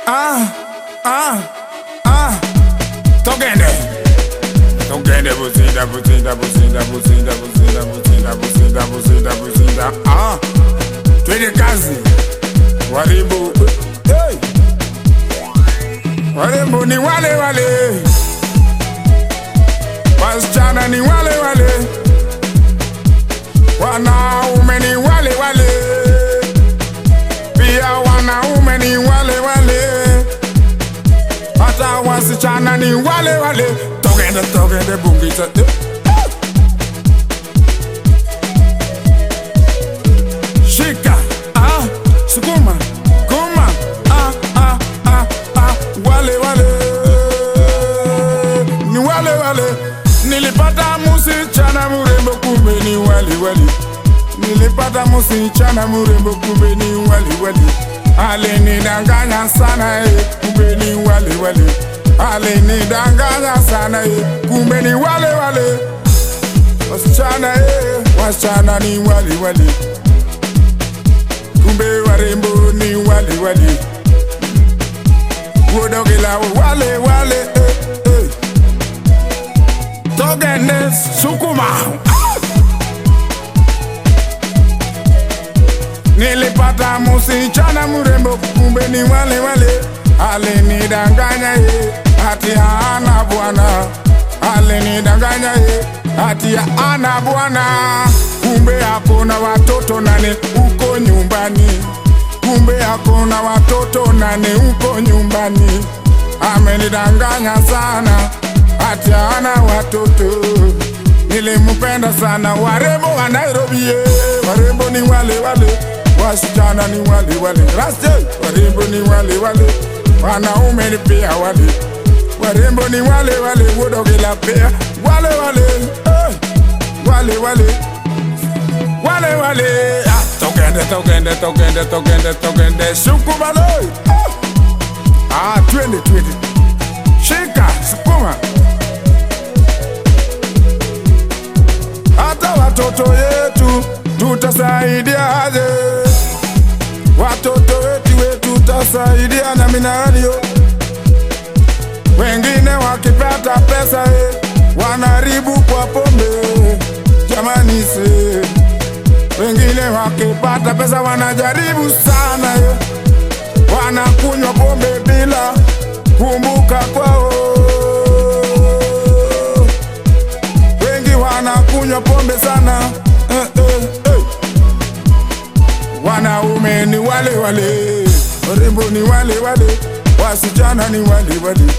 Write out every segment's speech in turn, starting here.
Ah, ah, ah. Togende. Togende buzinda buzinda buzinda buzinda buzinda buzinda buzinda buzinda buzinda. Ah. Twende kazi. Warembo. Hey. Warembo ni wale wale. Wasichana ni wale wale. Wanaume ni wale wale. Pia wanaume ni wale wale. Hata wasichana ni wale wale. Togende togende bungita. Shika, ah, sukuma, kuma, ah, ah, ah, ah. Wale wale. Ni wale wale. Nilipata msichana mrembo kumbe ni wale wale. Nilipata msichana mrembo kumbe ni wale wale. Alinidanganya sana kumbe ni wale wale. Alinidanganya sana kumbe ni wale wale. Wasichana wasichana ni wale wale. Kumbe warembo ni wale wale. Wodogela wale wale. Togende sukuma. Nilipata msichana mrembo kumbe ni wale wale. Alinidanganya ati hana bwana. Alinidanganya ati hana bwana. Kumbe hakuna watoto nane huko nyumbani. Kumbe hakuna watoto nane huko nyumbani. Amenidanganya sana ati hana watoto. Nilimpenda sana. Warembo wa Nairobi, warembo ni wale wale. Wasichana ni wale wale. Raste, warembo ni wale wale. Wanaume ni pia wale. Warembo ni wale wale. Wodogela pia wale wale. Wale wale. Wale wale. Ah, togende togende togende togende togende. Sukuma loi. Ah, twende twende. Shika, sukuma. Hata watoto yetu tutasaidiaje? Watoto wetu tutasaidia na minalio. Wengine wakipata pesa wanaribu kwa pombe. Jamani se. Wengine wakipata pesa wanajaribu sana Wanakunywa pombe bila kumbuka kwao. Wengi wanakunywa pombe sana. Wanaume ni wale wale, warembo ni wale wale, wasichana ni wale wale.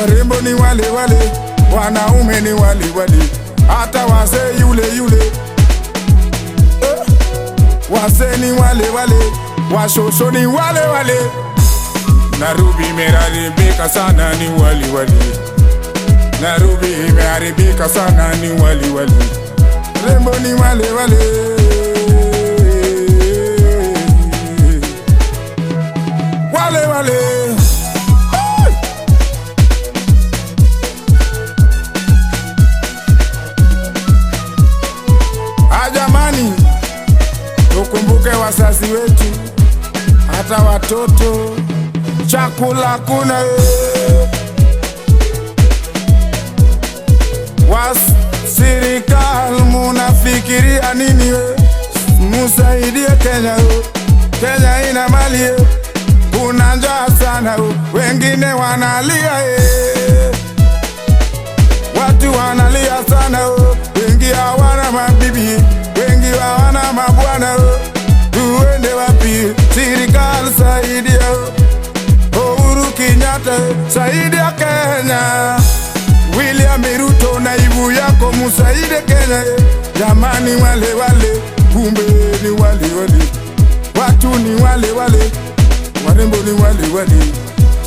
Warembo ni wale wale, wanaume ni wale wale, hata wazee yule yule. Wazee ni wale wale, washosho ni wale wale. Nairobi imeharibika sana ni wale wale. Nairobi imeharibika sana ni wale wale. Rembo ni wale wale. Wale wale. Hey! Ajamani, tukumbuke wazazi wetu, hata watoto. Chakula kuna Wasirikal munafikiria nini Musaidie Kenya. Kenya ina mali. Kuna njaa sana. Wengine wanalia. Watu wanalia sana. Wengi hawana mabibi, wengi hawana mabwana. Tuende wapi? Serikali saidia. Uhuru Kenyatta saidia Kenya. William Ruto naibu yako musaidie Kenya. Jamani wale wale, kumbe ni wale wale. Watu ni wale wale, warembo ni wale wale.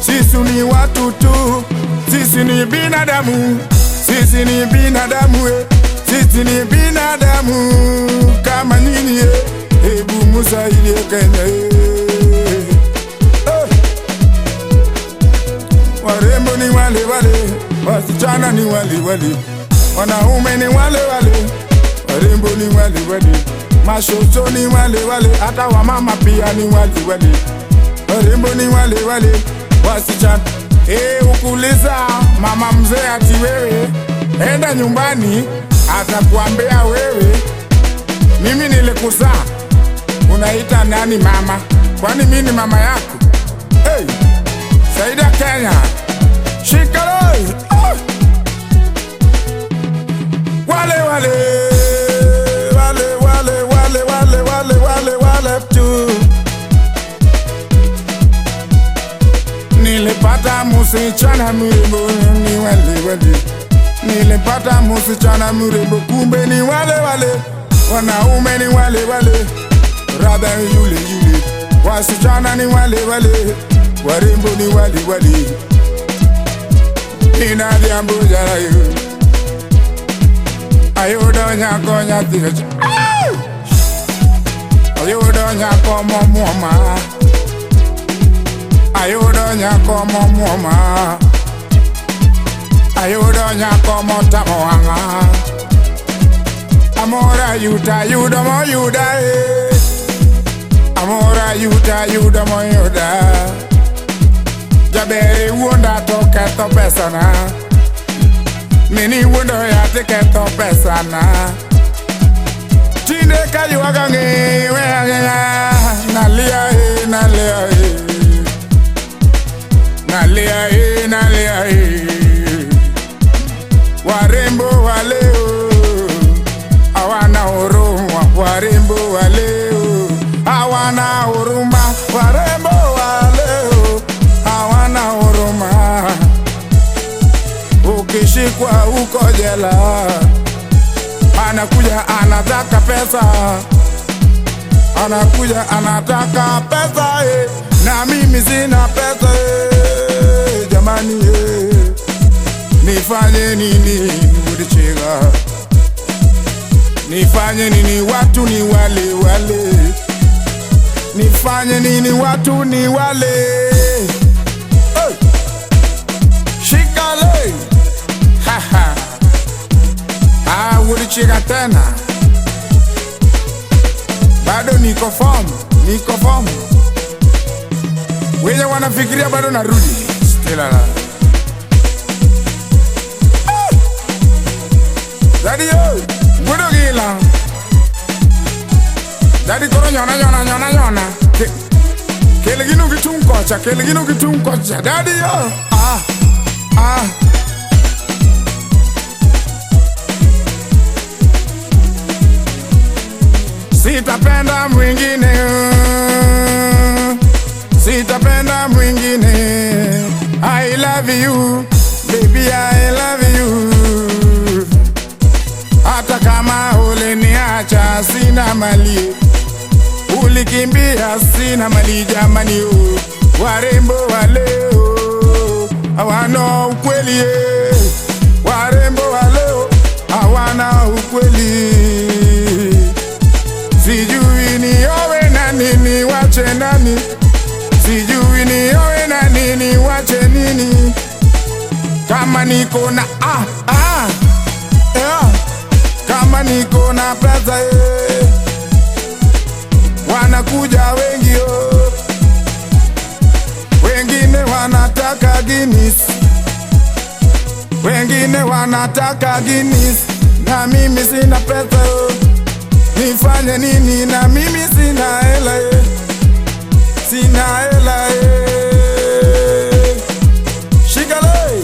Sisi ni watu tu, sisi ni binadamu. Sisi ni binadamu, sisi ni binadamu kama nyinyi. Hebu musaidie Kenya. Warembo ni wale wale, wasichana ni wale wale, wanaume ni wale wale, warembo ni wale wale, mashoso ni wale wale, hata wamama pia ni wale wale. Warembo ni wale wale, Wasichana ukuliza mama mzee ati wewe enda nyumbani, atakuambia wewe mimi nilikuzaa, unaita nani mama? Kwani mimi ni mama yako? Hey, Saida Kenya shikaloi, oh. Wale wale wale wale wale wale wale wale wale tu. Nilipata msichana mrembo ni wale wale, nilipata msichana mrembo kumbe ni wale wale, wanaume ni wale wale, radha yule yule, wasichana ni wale wale, warembo ni wale wale. Nina jambo jarayo ayudo nyako nyathi, ayudo nyako momuoma, ayudo nyako momuoma, ayudo nyako motamo wang'a, amora yuta yudo moyuda e, amora yuta yudo moyuda, jaber wuonda to ketho pesana, mini wuondo ya to ketho pesana, tinde kaywaga ng'e we ang'eya, nalia e nalia e, nalia e nalia e, warembo waleo hawana huruma, warembo waleo hawana huruma, warembo waleo hawana huruma, ukishikwa uko jela, anakuja anataka pesa, anakuja anataka pesa na mimi sina pesa jamani nifanye nini mudichega, nifanye nini watu ni wale wale, nifanye nini watu ni wale. Hey! Shikale haha, ah mudichega tena bado niko form, niko form, wenye wanafikiria bado narudi still alive. Daddy yo, gila. Daddy koro nyona nyona nyona nyona. Kele ginu kitung kocha, kele ginu kitung kocha. Daddy yo, ah ah. Sitapenda mwingine, sitapenda mwingine. I love you, baby I love you. Hata kama uliniacha sina mali, ulikimbia sina mali jamani, warembo waleo hawana ukweli, warembo waleo hawana ukweli, sijui niowe na nini wache nani, sijui niowe na nini wache nini, kama niko na ah ah yeah. Kama niko na pesa wanakuja wengi oh. Wengine wanataka Guinness, wengine wanataka Guinness, na mimi sina pesa oh. Nifanye nini na mimi sina hela sina hela Shikale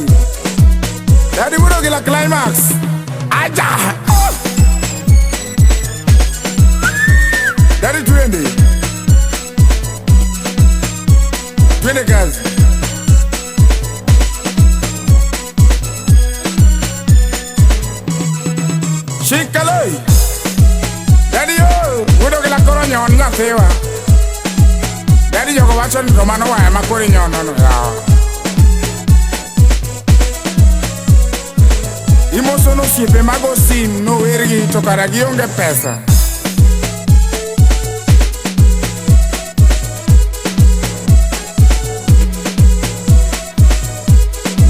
Daddy wudo gila climax aja. Daddy twende. Twende kazi. Shikaloi. Daddy yo, wudo gila koro nyon nyathiwa. Daddy jogo wacho ni to mano waya ma koro inyono no yawa. Imoso no osiepe mago sim nowergi to kara gionge pesa.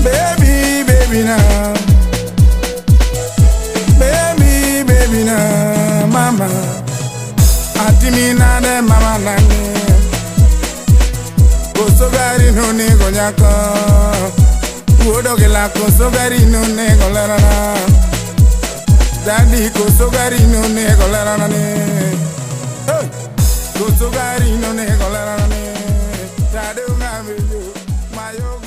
Baby, baby now, baby, baby now, mama, ati mi nade mama nani, Koso gari no nego nyako. Wuodo gi lak koso gari no nego lerana. Daddy koso gari no nego lerana ni. Hey! Koso gari no nego lerana ni. Tade ungamejo mayo.